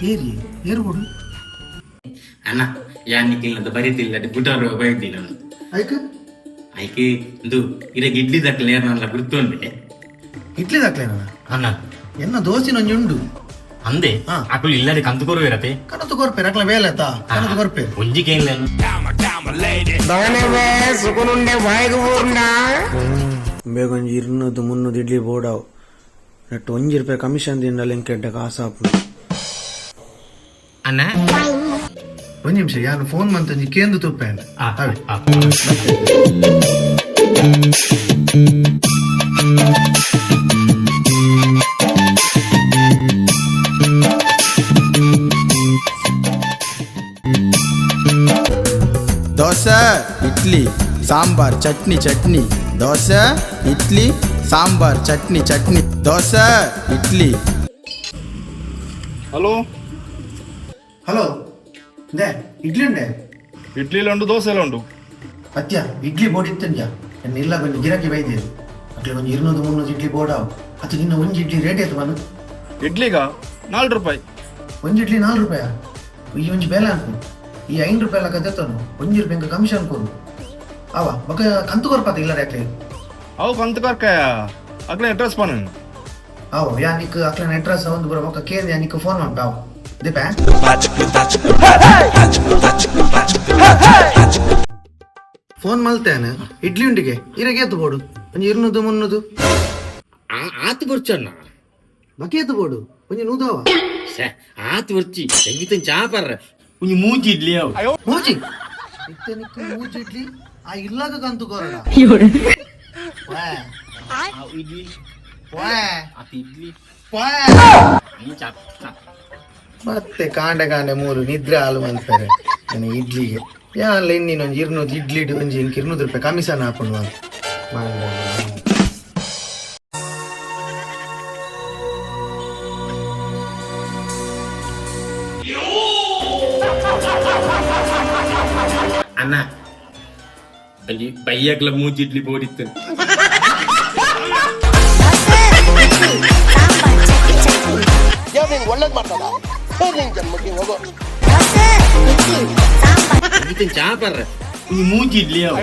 ಏರಿ ಏರ್ಬೋಡು. ಅಣ್ಣ, ಯಾನ್ ನಿಕ್ಕಿಲ್ಲದ ಬರೀತಿಲ್ಲ ಪುಟಾರು ಬೈದಿಲ್ಲ. ಐಕ್? ಐಕೆ ಇಂದು ಇರಗ್ ಇಡ್ಲಿ ದಕ್ಕಲೆ ಏರ್ನಲ್ಲ ಗುರ್ತುಂಡೆ. ಇಡ್ಲಿ ದಾಕ್ಲೇನ? ಅಣ್ಣ. ಎನ್ನ ದೋಸಿನ ಒಂಜಿ ಉಂಡು. ಅಂದೆ? ಹಾ. ಅಕುಲು ಇಲ್ಲದೆ ಕಂತು ಕೊರುವಿರತೆ. ಕನತು ಕೊರ್ಪೇರು, ಅಕ್ಲ ಬೇಲೆ ಆತಾ, ಕನತು ಕೊರ್ಪೇರು. ಒಂಜಿ ಕೇನ್ಲ. ಬೇಗ ಒಂಜಿ 200 300 ಇಡ್ಲಿ ಬೋಡಾವು. ನೆಟ್ 1 ರೂಪಾಯಿ ಕಮಿಷನ್ ತಿಂಡಲ ಎಂಕೆಡ್ಡ ಕಾಸಾಪು. ಅಣ್ಣ. ಒಂದ್ ನಿಮಿಷ, ಯಾನು ಫೋನ್ ಮಂತಂಜಿ ಕೇಂದ್ರ ತುಪ್ಪೆ. ಆ, ಅವೆ. ಆ. Dosa, idli, sambar, chutney, chutney, dosa, idli, sambar, chutney, chutney, dosa, idli. Hello. Hello, they idli ಉಂಡೆ? ಇಡ್ಲಿಲ ಉಂಡು, ದೋಸೆ ಎಲ್ಲ ಉಂಡು. ಪತ್ಯ ಇಡ್ಲಿ ಬೋರ್ಡ್ ಇತ್ತಂಜ. ಎನ್ನ ಇಲ್ಲ ಕೊಂಚ ಗಿರಾಕಿ ಬೈದೇರು. ಅಟ್ಲೆ ಒಂಜಿ 200 300 ಇಡ್ಲಿ ಬೋರ್ಡಾವು. ಅದು ನಿನ್ನ ಒಂಜಿ ಇಡ್ಲಿ ರೇಟ್ ಆಯ್ತು ಮನು? ಇಡ್ಲಿಗ 4 ರೂಪಾಯಿ. ಒಂಜಿ ಇಡ್ಲಿ 4 ರೂಪಾಯ? ಈ ಒಂಜಿ ಬೇಲೆ ಅನ್ಕು. ಈ 5 ರೂಪಾಯಿ ಲೆಕ್ಕ ದೆತ್ತನು, 1 ರೂಪಾಯಿ ಕಮಿಷನ್ ಕೊರು. ಅವ ಬೊಕ ಕಂತು ಕೊರ್ಪಾತ ಇಲ್ಲ ಯಾಕೆ? ಅವು ಕಂತು ಕರ್ಕಾಯ, ಅಗ್ಲೆ ಅಡ್ರೆಸ್ ಪನ. ಅವ ಯಾ ನಿಕ್ ಅಕ್ಲನ ಅಡ್ರೆಸ್ ಒಂದು ಬರ ಬೊಕ ಕೇಂದ್ರ ಯಾ ನಿಕ್ ಫೋನ್ ಮಾಡ್ಪ. ಅವ ದೀಪ ಫೋನ್ ಮಲ್ತೇನೆ. ಇಡ್ಲಿ ಉಂಡಿಗೆ ಇರಗೆ ಎತ್ತು ಬೋಡು ಒಂಜಿ 200 300. ಆತು ಬರ್ಚಣ್ಣ. ಬಕೆ ಎತ್ತು ಬೋಡು ಒಂಜಿ ನೂದವ. ಶ್ಯೆ, ಆತು ಬರ್ಚಿ ಎಂಗಿತನ್ ಚಾಪರ್ರ ಒಂಜಿ ಮೂಜಿ ಇಡ್ಲಿ ಅವು. ಮೂಜಿ ಇತ್ತೆ ನಿಕ್ ಮೂಜಿ ಇಡ್ಲಿ ಆ ಇಲ್ಲಾಗ ಕಂತು ಕೊರಡ. ಇಡ್ಲಿ. ಆತು ಇಡ್ಲಿ. ಅಂಚ. ಮತ್ತೆ ಕಾಂಡೆ ಕಾಂಡೆ ಮೂರು ನಿದ್ರೆ ಹಾಲು ಮಾಡ್ತಾರೆ ನನ್ನ ಇಡ್ಲಿಗೆ. ಯಾನ್ಲ ಇನ್ನೊಂದು ಒಂಜಿ 200 ಇಡ್ಲಿ ಇಡು, ಒಂಜಿ ಇಂಕ್ 200 ರೂಪಾಯಿ ಕಮಿಷನ್ ಹಾಕೊಂಡು ಅಂತ. ಅಣ್ಣ, ಒಂಜಿ ಬೈಯಕ್ಲ ಮೂಜಿ ಇಡ್ಲಿ ಬೋಡಿತ್ತು. ಈತನ್ ಚಾಪರ್ರ ಒಂಜಿ ಮೂಜಿ ಇಡ್ಲಿ ಅವು.